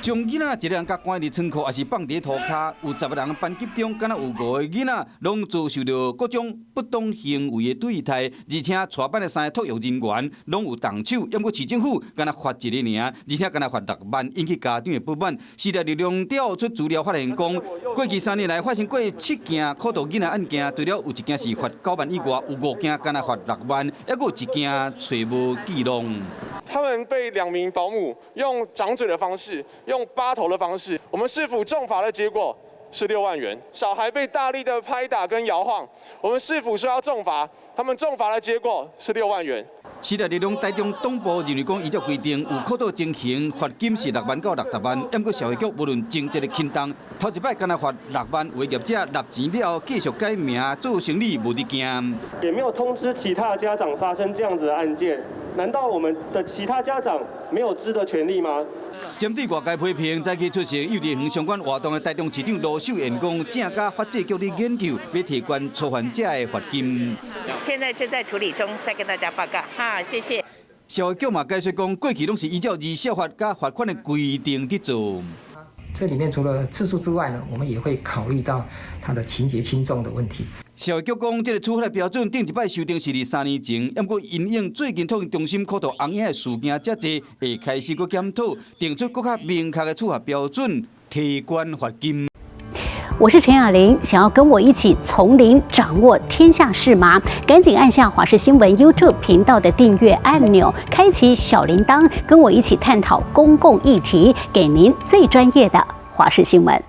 將囡仔一个人共關佇倉庫，抑是放佇塗跤，有10個人班級中，敢若有五個囡仔攏遭受著各種不當行為的對待，而且帶班的三個托育人員攏有動手，毋過市政府干焦罰一个爾，而且干焦罰6萬，引起家長的不滿。時代力量調出資料發現，講過去3年來發生過七件苦毒囡仔案件，除了有一件是罰9萬以外，有五件干焦罰六萬，猶閣有一件揣無記錄。他們被兩名保姆用掌嘴的方式，用扒頭的方式，我們市府重罰的結果是6萬元。小孩被大力的拍打跟搖晃，我們市府說要重罰，他們重罰的結果是六萬元。時代力量台中黨部認為講，依照規定有苦毒情形，罰金是6萬到60萬。毋過社會局無論情節的輕重，頭一擺干焦罰六萬，有的業者納錢了後繼續改名做生理，無佇驚。也沒有通知其他家長發生這樣子的案件，難道我們的其他家長沒有知的權利嗎？針對外界批評，早起出席幼稚園相關活動的台中市長盧秀燕講，正佮法制局咧研究，欲提懸初犯者的罰金。現在正在處理中，再跟大家報告。好，謝謝。社會局嘛解釋講，過去攏是依照兒少法佮罰款的規定佇做。這裡面除了次數之外呢，我們也會考慮到它的情節輕重的問題。社會局講，這个處罰的標準頂一擺修訂是佇3年前，毋過因應最近托育中心苦毒尪仔的事件遮濟，會開始閣檢討，定出閣較明確的處罰標準，提懸罰金。我是陳雅玲，想要跟我一起從零掌握天下事嗎？趕緊按下華視新聞 YouTube 頻道的訂閱按鈕，開啟小鈴鐺，跟我一起探討公共議題，給您最專業的華視新聞。